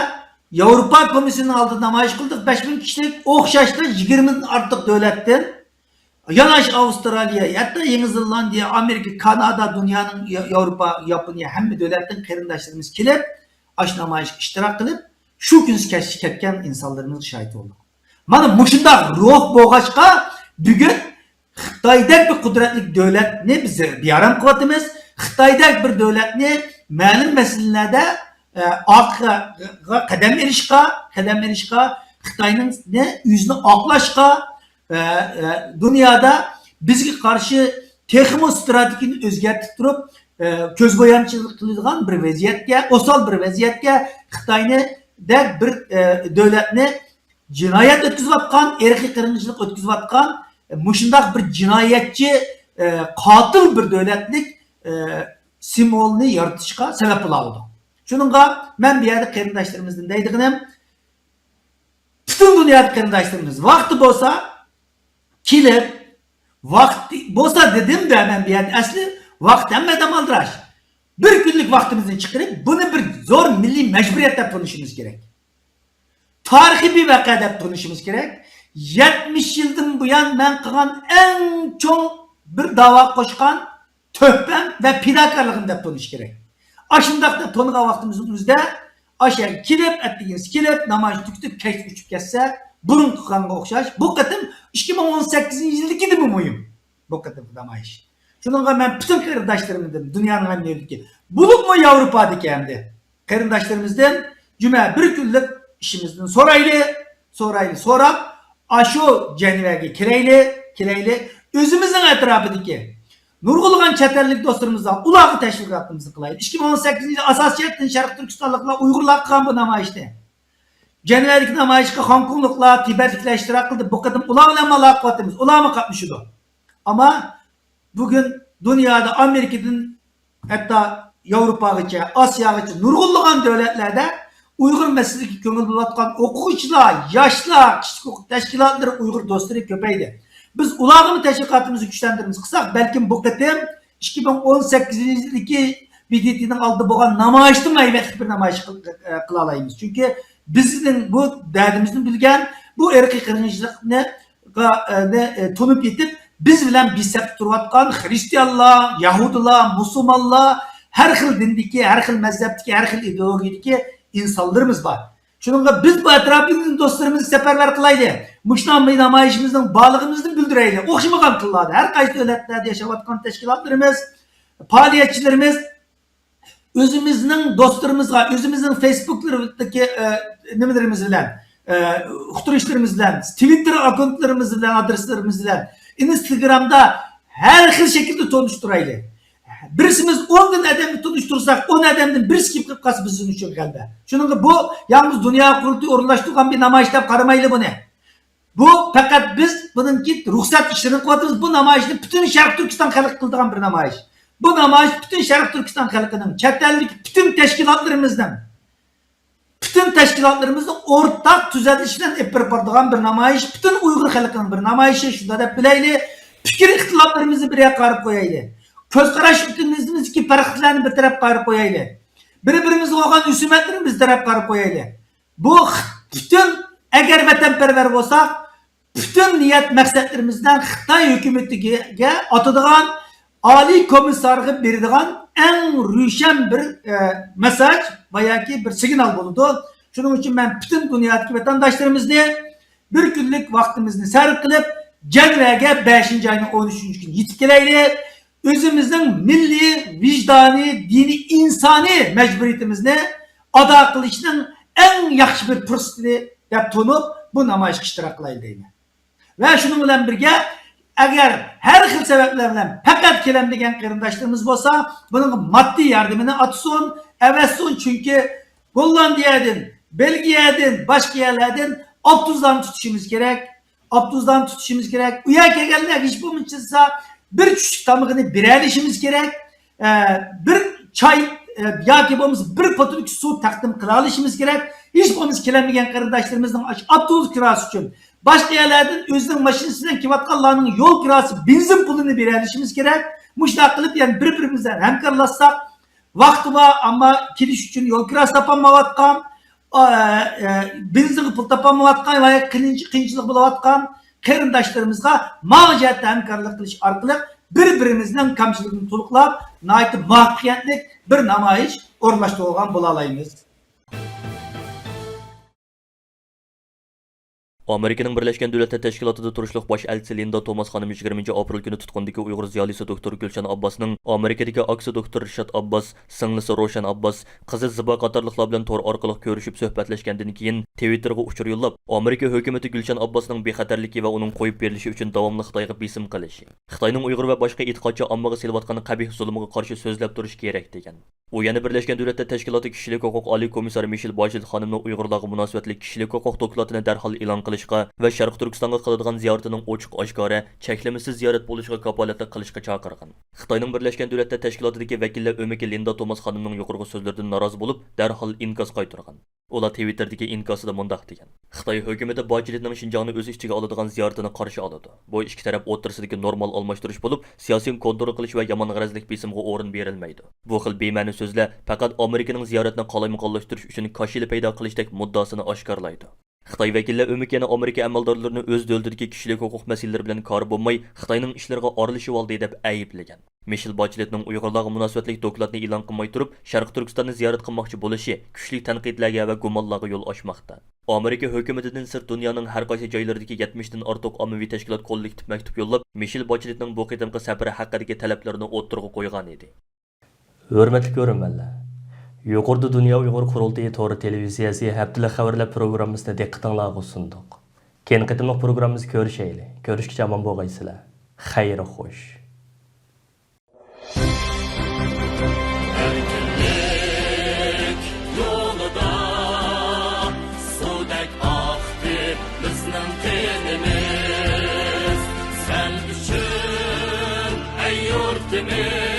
ياۋروپا كومىسسىيىسىنىڭ ئالدىدا نامايىش قىلدۇق. بەش مىڭ كىشىلىك، ئوخشاشلا يىگىرمىدىن ئارتۇق دۆلەتتىن، يەنە ئاشۇ ئاۋسترالىيە، ھەتتا يېڭى زېلاندىيە، ئامېرىكا، كانادا، دۇنيانىڭ يا-، ياۋروپا، ياپونىيە، ھەممە دۆلەتتىن قېرىنداشلىرىمىز كېلىپ، ئاشۇ نامايىشقا ئىشتىراك قىلىپ، شۇ كۈنى كەچتە كەتكەن ئىنسانلىرىمىزغا شاھىت بولدۇق. مانا مۇشۇنداق روھ بولغاچقا، بۈگۈن خىتايدەك بىر قۇدرەتلىك دۆلەتنى بىز بىئارام قىلىۋاتىمىز. خىتايدەك بىر دۆلەتنى مەلۇم مەسىلىلەردە، ئە، ئارقىغا قەدەم ئېلىشقا، قەدەم ئېلىشقا، خىتاينىڭ نە ئۆزىنى ئاقلاشقا، ئە، ئە، دۇنيادا بىزگە قارشى تېخىمۇ ستراتېگىيىنى ئۆزگەرتىپ تۇرۇپ، ئە، كۆز بويامچىلىق قىلىدىغان بىر ۋەزىيەتكە، ئوسال بىر ۋەزىيەتكە خىتاينى دەك بىر، ئە، دۆلەتنى جىنايەت ئۆتكۈزۈۋاتقان، ئىرقىي قىرغىنچىلىق ئۆتكۈزۈۋاتقان، مۇشۇنداق بىر جىنايەتچى، ئە، قاتىل بىر دۆلەتلىك، ئە، سىمۋولنى يارىتىشقا سەۋەب بولالىدۇ. شۇنىڭغا مەن بۇ يەردە قېرىنداشلىرىمىزدىن دەيدىغىنىم، پۈتۈن دۇنيادىكى قېرىنداشلىرىمىز ۋاقتى بولسا كېلىپ، ۋاقتى بولسا دېدىم-دە مەن بۇ يەردە، ئەسلى ۋاقىت ھەممە ئادەم ئالدىراش. بىر كۈنلۈك ۋاقتىمىزنى چىقىرىپ، بۇنى بىر زور مىللىي مەجبۇرىيەت دەپ تونۇشىمىز كېرەك. تارىخىي بىر ۋەقە دەپ تونۇشىمىز كېرەك. يەتمىش يىلدىن بۇيان مەن قىلغان ئەڭ چوڭ بىر داۋا قوشقان تۆھپەم ۋە پىداكارلىقىم دەپ تونۇش كېرەك. ئاشۇنداق دەپ تونۇغان ۋاقتىمىزنىڭ ئۆزىدە ئاشۇ يەرگە كېلىپ، ئەتىگىنىسى كېلىپ، نامايىش تۈگىتىپ، كەچتە ئۇچۇپ كەتسە، بۇرۇنقى قىلغانغا ئوخشاش، بۇ قېتىم ئىككى مىڭ ئون سەككىزىنچى يىلدىكىدىنمۇ مۇھىم. بۇ قېتىمقى نامايىش. شۇنىڭغا مەن پۈتۈن قېرىنداشلىرىمدىن، دۇنيانىڭ ھەممە يېرىدىكى، بولۇپمۇ ياۋروپادىكى ئەمدى قېرىنداشلىرىمىزدىن جۈمە بىر كۈنلۈك ئىشىمىزدىن سورايلى، سورايلى، سوراپ، ئاشۇ جەنۋەگە كېلەيلى، كېلەيلى، ئۆزىمىزنىڭ ئەتراپىدىكى نۇرغۇنلىغان چەت ئەللىك دوستلىرىمىز بار، ئۇلارغا تەشۋىقاتىمىزنى قىلايلى. ئىككى مىڭ ئون سەككىزىنچى يىلى ئاساسىي جەھەتتىن شەرقىي تۈركىستانلىقلار، ئۇيغۇرلار قىلغان بۇ نامايىشنى. جەنۋەدىكى نامايىشقا خوڭكوڭلۇقلار، تىبەتلىكلەر ئىشتىراك قىلدى. بۇ قېتىم ئۇلار بىلەن ئالاقە قىلىۋاتىمىز. ئۇلارمۇ قاتنىشىدۇ. ئەمما بۈگۈن دۇنيادا ئامېرىكىدىن ھەتتا ياۋروپاغىچە، ئاسىياغىچە نۇرغۇنلىغان دۆلەتلەردە ئۇيغۇر مەسىلىسىگە كۆڭۈل بۆلۈۋاتقان ئوقۇغۇچىلار، ياشلار، كىشىلىك ھوقۇق تەشكىلاتلىرى، ئۇيغۇر دوستلىرى كۆپەيدى. بىز ئۇلارغىمۇ تەشۋىقاتىمىزنى كۈچلەندۈرىمىز قىلساق، بەلكىم بۇ قېتىم ئىككى مىڭ ئون سەككىزىنچى يىلدىكى ب د ت نىڭ ئالدىدا بولغان نامايىشتىنمۇ ھەيۋەتلىك بىر نامايىش قىل-، قىلالايمىز. چۈنكى بىزنىڭ بۇ دەردىمىزنى بىلگەن، بۇ ئىرقىي قىرغىنچىلىقنى، نى، ئە، تونۇپ يېتىپ، بىز بىلەن بىر سەپتە تۇرۇۋاتقان خرىستىيانلار، يەھۇدىيلار، مۇسۇلمانلار، ھەر خىل دىندىكى، ھەر خىل مەزھەپتىكى، ھەر خىل ئىدېئولوگىيىدىكى ئىنسانلىرىمىز بار. شۇنىڭغا بىز بۇ ئەتراپىمىزدىكى دوستلىرىمىزنى سەپەرۋەر قىلايلى. مۇشۇنداق نامايىشىمىزنىڭ بارلىقىمىزنى بىلدۈرەيلى. ئوخشىمىغان تىللاردا، ھەر قايسى دۆلەتلەردە ياشاۋاتقان تەشكىلاتلىرىمىز، پائالىيەتچىلىرىمىز، ئۆزىمىزنىڭ دوستلىرىمىزغا، ئۆزىمىزنىڭ فېيسبۇكلىرىدىكى، ئە، نېمىلىرىمىز بىلەن، ئە، ئۇقتۇرۇشلىرىمىز بىلەن، تىۋىتتېر ئاككونتلىرىمىز بىلەن، ئادرېسلىرىمىز بىلەن، ئىنستاگرامدا ھەر خىل شەكىلدە تونۇشتۇرايلى. بىرسىمىز ئوندىن ئادەمنى تونۇشتۇرساق، ئون ئادەمدىن بىرسى كېلىپ قالسا بىزدىن ئۈچۈن غەلىبە. شۇنىڭغا بۇ يالغۇز دۇنيا قۇرۇلتىيى ئورۇنلاشتۇرغان بىر نامايىش دەپ قارىمايلى بۇنى. بۇ پەقەت بىز بۇنىڭكى رۇخسەت ئىشلىرىنى قىلىۋاتىمىز. بۇ نامايىشنى پۈتۈن شەرقىي تۈركىستان خەلقى قىلىدىغان بىر نامايىش. بۇ نامايىش پۈتۈن شەرقىي تۈركىستان خەلقىنىڭ، چەت ئەلدىكى پۈتۈن تەشكىلاتلىرىمىزنىڭ، پۈتۈن تەشكىلاتلىرىمىزنىڭ ئورتاق تۈزەتىلىشى بىلەن ئېلىپ بېرىپ بارىدىغان بىر نامايىش، پۈتۈن ئۇيغۇر خەلقىنىڭ بىر نامايىشى، شۇنداق دەپ بىلەيلى. پىكىر ئىختىلاپلىرىمىزنى بىر ياققا قايرىپ قويايلى. كۆز قاراشىمىزدىكى پەرقلەرنى بىر تەرەپكە قايرىپ قويايلى. بىر-بىرىمىزگە بولغان ھۆسۈمەتلىرىنى بىر تەرەپكە قايرىپ قويايلى. بۇ پۈتۈن، ئەگەر ۋەتەنپەرۋەر بولساق، پۈتۈن نىيەت مەقسەتلىرىمىز بىلەن خىتاي ھۆكۈمىتىگە ئاتىدىغان، ئالىي كومىسسارغا بېرىدىغان ئەڭ روشەن بىر، ئە، مېساج ۋە ياكى بىر سىگنال بولىدۇ. شۇنىڭ ئۈچۈن مەن پۈتۈن دۇنيادىكى ۋەتەنداشلىرىمىزنى بىر كۈنلۈك ۋاقتىمىزنى سەرپ قىلىپ، جەنۋەگە، بەشىنچى ئاينىڭ ئون ئۈچىنچى كۈنى يېتىپ كېلەيلى. ئۆزىمىزنىڭ مىللىي، ۋىجدانىي، دىنىي، ئىنسانىي مەجبۇرىيىتىمىزنى ئادا قىلىشنىڭ ئەڭ ياخشى بىر پۇرسىتى دەپ تونۇپ، بۇ نامايىشقا ئىشتىراك قىلايلى دەيمەن. ۋە شۇنىڭ بىلەن بىرگە، ئەگەر ھەر خىل سەۋەبلەر بىلەن پەقەت كېلەلمىگەن قېرىنداشلىرىمىز بولسا، بۇنىڭغا ماددىي ياردىمىنى ئاتىسۇن، ئەۋەتسۇن، چۈنكى گوللاندىيەدىن، بېلگىيەدىن، باشقا يەرلەردىن ئاپتوبۇسلارنى تۇتۇشىمىز كېرەك. ئاپتوبۇسلارنى تۇتۇشىمىز كېرەك. ئۇ يەرگە كەلگەنلەر ھېچ بولمىسا بىر چۈشلۈك تامىقىنى بېرەلىشىمىز كېرەك. ئە، بىر چاي، ئە، ياكى بولمىسا بىر پوتۇلكا سۇ تەقدىم قىلالىشىمىز كېرەك. ھېچ بولمىسا كېلەلمىگەن قېرىنداشلىرىمىزنىڭ ئاشۇ ئاپتوبۇس كىراسى ئۈچۈن، باشقا يەرلەردىن ئۆزىنىڭ ماشىنىسى بىلەن كېلىۋاتقانلارنىڭ يول كىراسى، بېنزىن پۇلىنى بېرەلىشىمىز كېرەك. مۇشۇنداق قىلىپ، يەنە بىر-بىرىمىز بىلەن ھەمكارلاشساق، ۋاقتى بار، ئەمما كېلىش ئۈچۈن يول كىراسى تاپالمايۋاتقان، ئا، ئە، بېنزىنغا پۇل تاپالمايۋاتقان ۋە قىيىنچى-، قىيىنچىلىق بولۇۋاتقان قېرىنداشلىرىمىزغا ماڭا جەھەتتە ھەمكارلىق قىلىش ئارقىلىق بىر-بىرىمىزنىڭ كەمچىلىكىنى تولۇقلاپ، ناھايىتى مۇۋەپپەقىيەتلىك بىر نامايىش ئورۇنلاشتۇرۇۋالغان بولالايمىز. ئامېرىكىنىڭ بىرلەشكەن دۆلەتلەر تەشكىلاتىدا تۇرۇشلۇق باش ئەلچىسى لىندا توماس خانىم يىگىرمىنچى ئاپرېل كۈنى تۇتقۇندىكى ئۇيغۇر زىيالىيسى دوكتور گۈلشەن ئابباسنىڭ ئامېرىكىدىكى ئاكىسى دوكتور رىشات ئابباس، سىڭلىسى روشەن ئابباس، قىزى زىبا قاتارلىقلار بىلەن تور ئارقىلىق كۆرۈشۈپ سۆھبەتلەشكەندىن كېيىن، تىۋىتتېرغا ئۇچۇر يوللاپ، ئامېرىكا ھۆكۈمىتى گۈلشەن ئابباسنىڭ بىخەتەرلىكى ۋە ئۇنىڭ قويۇپ بېرىلىشى ئۈچۈن داۋاملىق خىتايغا بېسىم قىلىشى، خىتاينىڭ ئۇيغۇر ۋە باشقا ئېتىقادچى ئاممىغا سېلىۋاتقان قەبىھ زۇلۇمىغا قارشى سۆزلەپ تۇرۇشى كېرەك، دېگەن. ئۇ يەنە بىرلەشكەن دۆلەتلەر تەشكىلاتى كىشىلىك ھوقۇق ئالىي كومىسسارى مىشېل باچېلېت خانىمنىڭ ئۇيغۇرلارغا مۇناسىۋەتلىك كىشىلىك ھوقۇق دوكلاتىنى دەرھال ئېلان قىلىشقا ۋە شەرقىي تۈركىستانغا قىلىدىغان زىيارىتىنىڭ ئوچۇق-ئاشكارا، چەكلىمىسىز زىيارەت بولۇشىغا كاپالەتلىك قىلىشقا چاقىرغان. خىتاينىڭ بىرلەشكەن دۆلەتلەر تەشكىلاتىدىكى ۋەكىللەر ئۆمىكى لىندا توماس خانىمنىڭ يۇقىرىقى سۆزلىرىدىن نارازى بولۇپ، دەرھال ئىنكاس قايتۇرغان. ئۇلار تىۋىتتېردىكى ئىنكاسىدا مۇنداق دېگەن: خىتاي ھۆكۈمىتى باچېلېتنىڭ شىنجاڭنى ئۆز ئىچىگە ئالىدىغان زىيارىتىنى قارشى ئالىدۇ. بۇ ئىككى تەرەپ ئوتتۇرىسىدىكى نورمال ئالماشتۇرۇش بولۇپ، سىياسىي كونترول قىلىش ۋە يامان غەرەزلىك بېسىمغا ئورۇن بېرىلمەيدۇ. بۇ خىل بىمەنە سۆزلەر پەقەت ئامېرىكىنىڭ زىيارەتنى قالايمىقانلاشتۇرۇش ئۈچۈن كاشىلا پەيدا قىلىشتەك مۇددىئاسىنى ئاشكارىلايدۇ. خىتاي ۋەكىللەر ئۆمىكى يەنە ئامېرىكا ئەمەلدارلىرىنى ئۆز دۆلىتىدىكى كىشىلىك ھوقۇق مەسىلىلىرى بىلەن كارى بولماي، خىتاينىڭ ئىشلىرىغا ئارىلىشىۋالدى، دەپ ئەيىبلىگەن. مىشېل باچېلېتنىڭ ئۇيغۇرلارغا مۇناسىۋەتلىك دوكلاتنى ئېلان قىلماي تۇرۇپ، شەرقىي تۈركىستاننى زىيارەت قىلماقچى بولۇشى كۈچلۈك تەنقىدلەرگە ۋە گۇمانلارغا يول ئاچماقتا. ئامېرىكا ھۆكۈمىتىدىن سىرت دۇنيانىڭ ھەر قايسى جايلىرىدىكى يەتمىشتىن ئارتۇق ئاممىۋى تەشكىلات كوللېكتىپ مەكتۇپ يوللاپ، مىشېل باچېلېتنىڭ بۇ قېتىمقى سەپىرى ھەققىدىكى تەلەپلىرىنى ئوتتۇرىغا قويغانىدى. ھۆرمەتلىك كۆرۈرمەنلەر! يۇقىرىدا دۇنيا ئۇيغۇر قۇرۇلتىيى تورى تېلېۋىزىيەسى ھەپتىلىك خەۋەرلەر پروگراممىسىنى دىققىتىڭلارغا سۇندۇق. كېيىنكى قېتىملىق پروگراممىمىزدا كۆرۈشەيلى. كۆرۈشكىچە ئامان بولغايسىلەر. خەير خوش. ئەركىنلىك يولىدا سۇدەك ئاقتى بىزنىڭ قېنىمىز. سەن ئۈچۈن، ئەي يۇرتىمىز.